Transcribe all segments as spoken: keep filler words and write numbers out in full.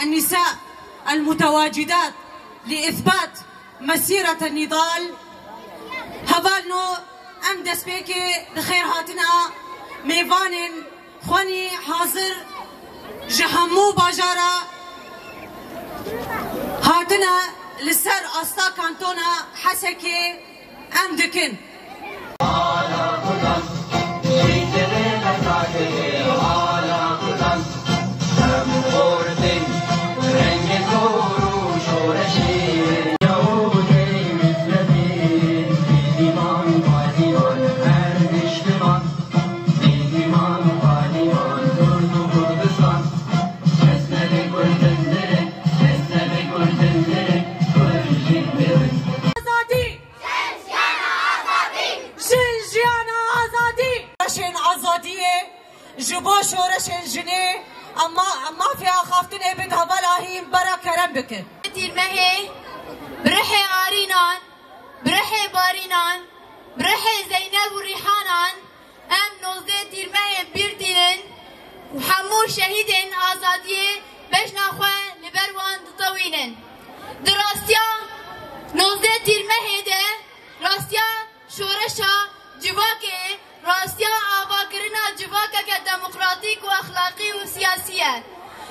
النساء المتواجدات لإثبات مسيرة النضال. Hevalno, em destpêkê bi xêr hatina mêvanên xwenî hazir ji hemû bajara hatine li ser asta kantona Hesekê em dikin. Azadî! Jin jiyana azadî! Şoreşên azadiyê ji bo şoreşên jinê, em ma-, em mafê axaftinê bid hevala hîn bera kerem bikin. Tîrmehê, bi rihê arînan, bi rihê barînan, bi rihê Zeyneb û Rîhanan, em nozdeh Tîrmehê bîr tînin û hemû şehîdên azadiyê bejna xwe li ber wan ditewînin. Di rastiya nozdeh Tîrmehê de rastiya şoreşa civakê, rastiya avakirina civakeke demokratîk û exlaqî û siyasî ye.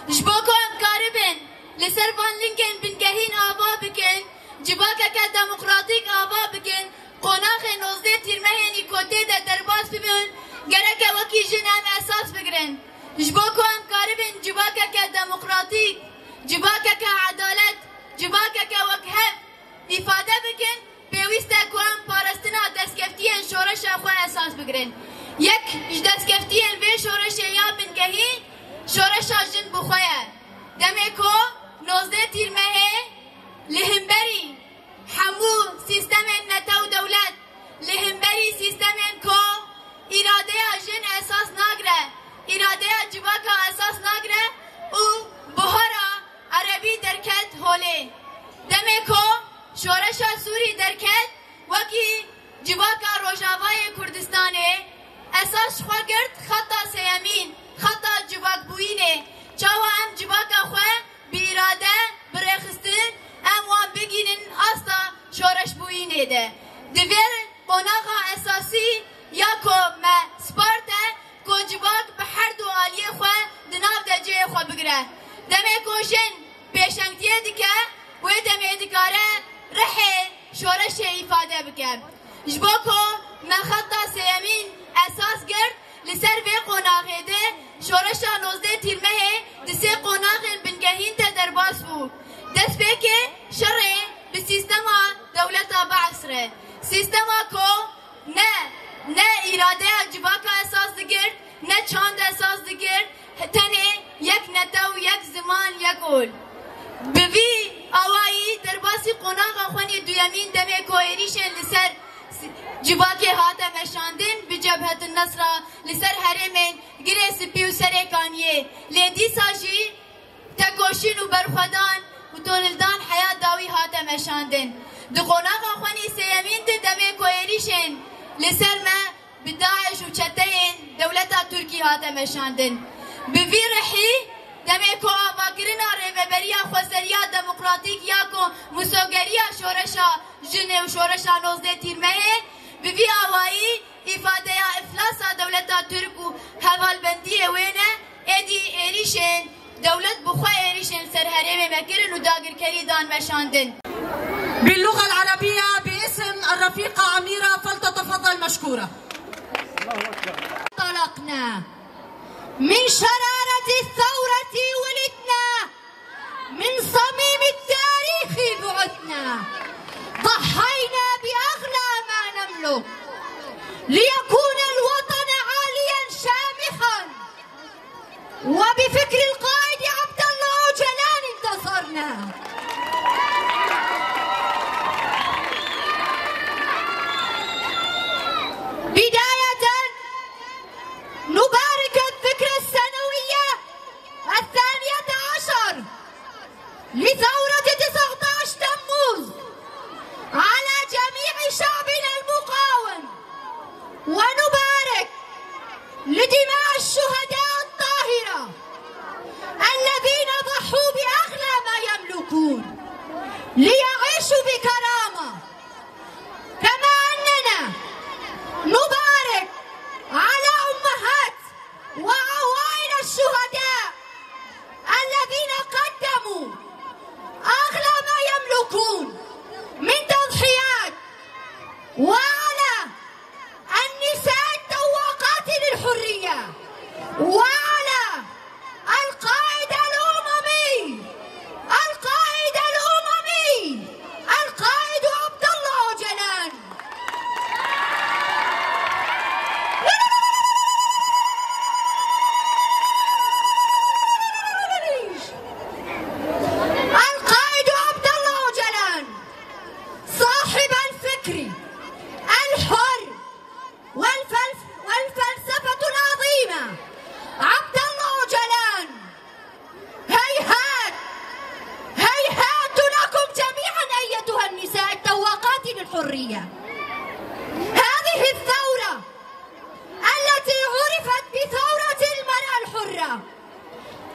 Ji bo ku em karibin li ser van lingên bingehîn ava bikin, civakeke demokratîk ava bikin, qonaxê nozdeh Tîrmehênî ku tê de derbas bibin, gereke wekî jin em esas bigirin. Ji bo ku em karibin civakeke demokratîk, civakeke edalet, civakeke wekhev îfade bikin, pêwîst e ku em parastina destkeftiyên şoreşa xwe esas bigirin. Yek ji destkeftiyên vê şoreşê ya bingehî şoreşa jin bi xwe ye. Demê ku nozdeh Tîrmehê li hemberî hemû sîstemên nete û dewlet, li hemberî sîstemên ku îradeya jin esas nagire, îradeya civaka esas nagire û buhara erebî derket holê. Demê ku şoreşa Sûrî derket, wekî civaka Rojavayê Kurdistanê esas ji xwe girt xeta sêyemîn, xeta civakbûyînê. Çawa em civaka xwe bi îrade, bi rêxistin em wan bigînin asta şoreşbûyînê de. Di vê qonaxa esasî ya ku me sparte, ku civak bi her du aliyê xwe di nav de cihê xwe bigire. Demê ku jin pêşengtiyê dike, wê demê dikare rihê şoreşê îfade bike. Ji bo ku me xeta sêyemîn esas girt, li ser vê qonaxê de şoreşa nozdeh Tîrmehê di sê qonaxên bingehîn de derbas bû. Destpêkê şerê bi sîstema dewleta Be'es re. Sîstema ku ne, ne îradeya civaka esas digirt, ne çand esas digirt, tenê yek nete û yek ziman, yek ol. Bi vî awayî derbasî qonaxa xwenî duyemîn demê ku êrîşên li ser s-, civakê hate meşandin, bi Cebhetin Nesra li ser herêmên Girê Spî û Serê Kaniyê, lê dîsa jî tekoşîn û berxwedan û tolildan heya dawî hate meşandin. Di qonaxa xwenî sêyemîn de demê ku êrîşên li ser me bi DAIŞ û çeteyên dewleta Tirkî hate meşandin. Bi vî rihî demê ku avakirina rêveberiya xwezeriya demokratîk ya ku misogeriya şoreşa jinê û şoreşa nozdeh Tîrmehê bi vî awayî îfadeya îflasa dewleta Tirk û hevalbendiyê wê ne, êdî êrîşên dewlet bi xwe êrîşên ser herêmê me kirin û dagirkerî dan meşandin. باللغة العربية باسم الرفيقة أميرة، فلتتفضل مشكورة. انطلقنا. من شرارة الثورة ولدنا. من صميم التاريخ بعثنا. ضحينا بأغلى ما نملك. ليكون الوطن عاليا شامخا. وبفكر القائد عبد الله أوجلان انتصرنا. بداية نبارك الذكرى السنوية الثانية عشر لثورة تسعتاش تموز على جميع الحرية. هذه الثورة التي عرفت بثورة المرأة الحرة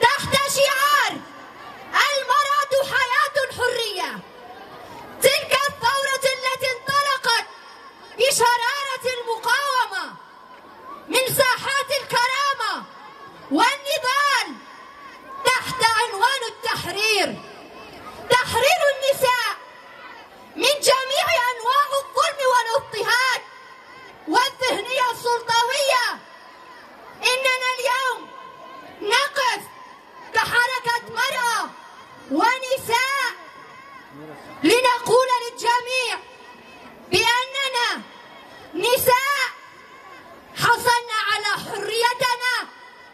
تحت شعار: "المرأة حياة حرية". تلك الثورة التي انطلقت بشرارة المقاومة من ساحات الكرامة والنضال تحت عنوان التحرير، تحرير النساء من جميع أنواع الظلم والاضطهاد والذهنية السلطوية. إننا اليوم نقف كحركة مرأة ونساء لنقول للجميع بأننا نساء حصلنا على حريتنا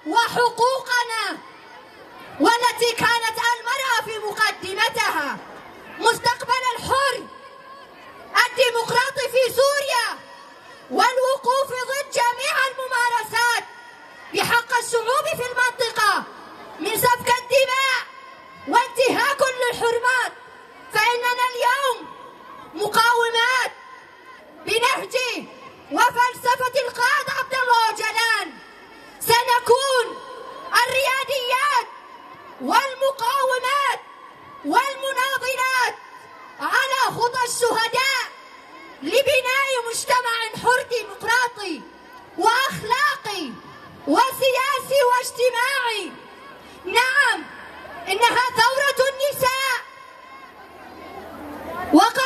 وحقوقنا، والتي كانت المرأة في مقدمتها. مستقبل الحر الديمقراطي في سوريا والوقوف ضد جميع الممارسات بحق الشعوب في المنطقة من سفك الدماء وانتهاك للحرمات، فإننا اليوم مقاومات بنهج وفلسفة القائد عبد الله أوجلان. سنكون الرياديات والمقاومات والمناضلات على خطى الشهداء لبناء مجتمع حر ديمقراطي وأخلاقي وسياسي واجتماعي. نعم، إنها ثورة النساء. وقد